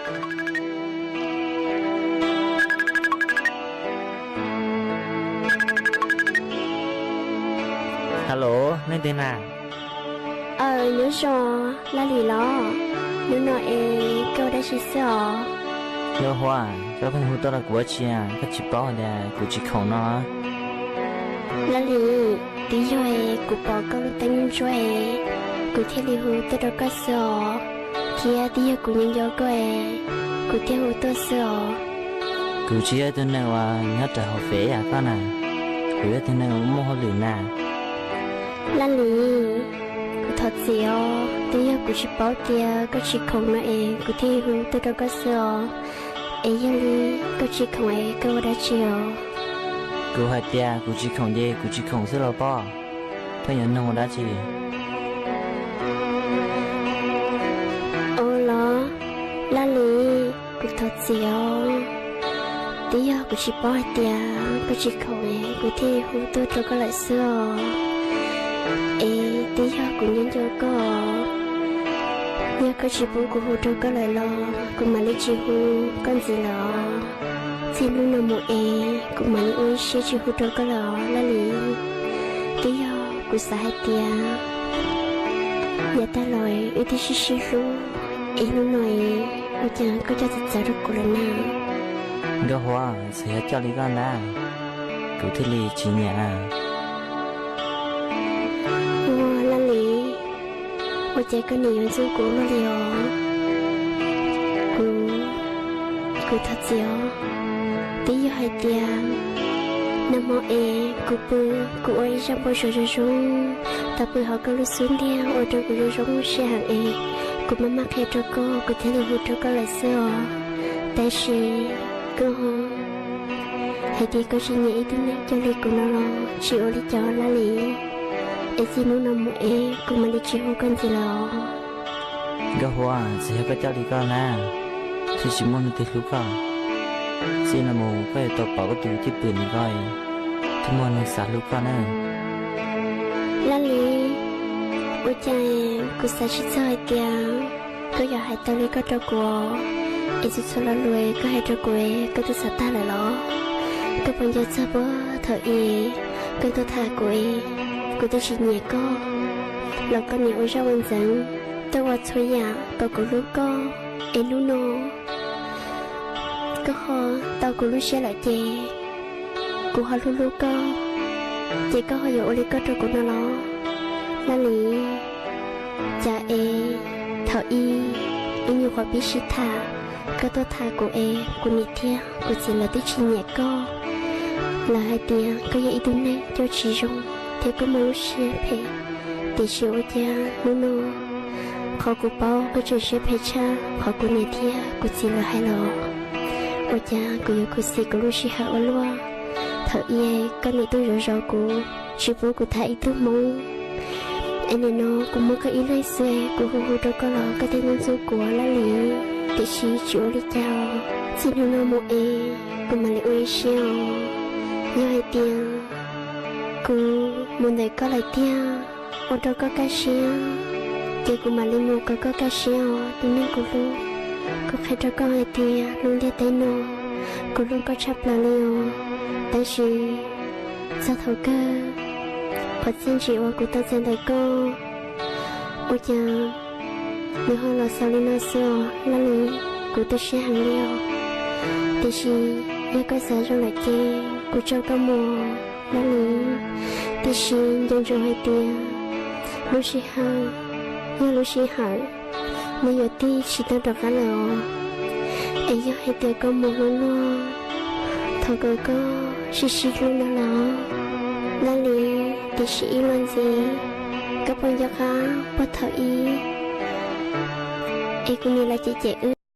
Hello, leej twg na? Aw, nyob zoo, Laj Lis los? Hnub no es koj ua dab tsi xwb os? Nkauj Huab, koj pheej hu tuaj rau kuv ua dab tsi? Koj tsis paub tias kuv tsis khoom no? Laj Lis, twb yog es kuv pom koj lub teeb ntsuab es kuv thiaj li hu tuaj rau koj xwb os. Thiab twb yog kuv nco nco koj es kuv thiaj hu tuaj xwb os. Kuv tsis yog ib tug neeg uas nyob rau hauv fem yam koj na, kuv yog ib tug neeg uas muaj hauj lwm na. Laj Lis, kuv thov txim os, twb yog kuv tsis paub tias koj tsis khoom no es kuv thiaj hu tuaj rau koj xwb os. Es yog li koj tsis khoom es koj ua dab tsi os? Kuv hais tias kuv tsis khoom ces kuv tsis khoom xwb los pob, pheej yuav nug ua dab tsi? Ua los, Laj Lis, kuv thov txim os, twb yog kuv tsis paub hais tias koj tsis khoom es kuv thiaj hu tuaj rau koj lawm xwb os. Es twb yog kuv nco nco koj, yog koj tsis pub kuv hu rau koj lawm los kuv mam li tsis hu koj ntxiv lawm os. Txij hnub no mus es kuv mam li ua ib siab tsis hu rau koj lawm os Laj Lis. Twb yog kuv xav hais tias yav tag los wb twb sib sib hlub, es hnub no es ua cas koj coj txawv txawv rau kuv lawm na? Nkauj Huab, txawm yog coj li koj ntag, kuv thiaj li tsis nyiam. Ua Laj Lis, ua cas koj nim yuav ntxub kuv luaj li os? Kuv, kuv thov txim os. Twb yog hais tias nag hmo es kuv pw, kuv ua ib zaj npau suav zoo zoo, tau pw hauv koj lub xub ntiag ua rau kuv zoo zoo siab heev es kuv maj maj qhia rau koj, kuv thiaj li hu rau koj lawm xwb os. Tab sis koj hais tias koj tsis nyiam ib tug neeg coj li kuv no los tsis ua li cas Laj Lis. Es txij hnub no mus es kuv mam li tsis hu koj ntxiv lawm os. Nkauj Huab, txawm yog koj coj li koj na, thiaj tsis muaj leej twg hlub koj. Txij no mus koj yuav tau pom koj tus cwj pwm ntawm koj, thiaj muaj neeg xav hlub koj na. Laj Lis, ua cas kuv xav tsis txog hais tias koj yuav hais tau li koj rau kuv. Es txhua txhua lo lus koj hais rau kuv koj twb xav tag lawm los? Koj puas nco txog puag thaum ub koj tuaj tham kuv es kuv twb tsis nyiam koj, los koj nim ua zaj ua ntxeev, tuaj ua txhua yam kom kuv hlub koj. Es hnub no koj ho tau kuv lub siab lawm ces kuv ho hlub hlub koj, ces koj ho yuav ua li koj rau kuv no los? Laj Lis, cas es thaum ub wb nyuam qhuav pib sib tham, koj tuaj tham kuv es kuv niam thiab kuv txiv lawv twb tsis nyiam koj. Lawv hais tias koj yog ib tug neeg coj tsis zoo thiab koj muaj lub siab phem, tiam sis ua cas hnub no qhov kuv paub koj tseem siab phem tshaj qhov kuv niam thiab kuv txiv lawv hais los? Ua cas kuv yuav khuv xim kuv lub sij hawm ua luaj? Thaum ub koj nim tuaj zov zov kuv, tsis pub kuv tham ib tug hmoob. Es nim no kuv muaj koj ib leeg xwb, kuv hu hu rau koj los koj thiaj ntxub ntxub kuv Laj Lis. Tiam sis tsis ua li cas, txij hnub no mus es kuv mam li ua ib siab os. Yog hais tias kuv mus ntawm koj lawm tiag, ua rau koj kaj siab, ces kuv mam li mus kom koj kaj siab os tus neeg kuv hlub. Kuv qhia rau koj hais tias lub ntiaj teb no kuv hlub koj tshaj plaws li os. Tab sis txog thaum kawg, qhov txiaj ntsim uas kuv tau txais ntawm koj, ua cas nws ho los xaus li no xwb os Laj Lis. Kuv tu siab heev li os. Tiam sis yog koj xav zoo lawm ces kuv tso koj mus Laj Lis. Tiam sis nco ntsoov hais tias lub sij hawm yog lub sij hawm, nws yuav tig tsis tau rov qab lawm os. Es yog hais tias koj mus hlub luag, thov kom koj sib sib hlub no los Laj Lis. Tiam sis ib los ntxiv, koj puas nco qab puag thaum ub es kuv niam lawv cem cem wb?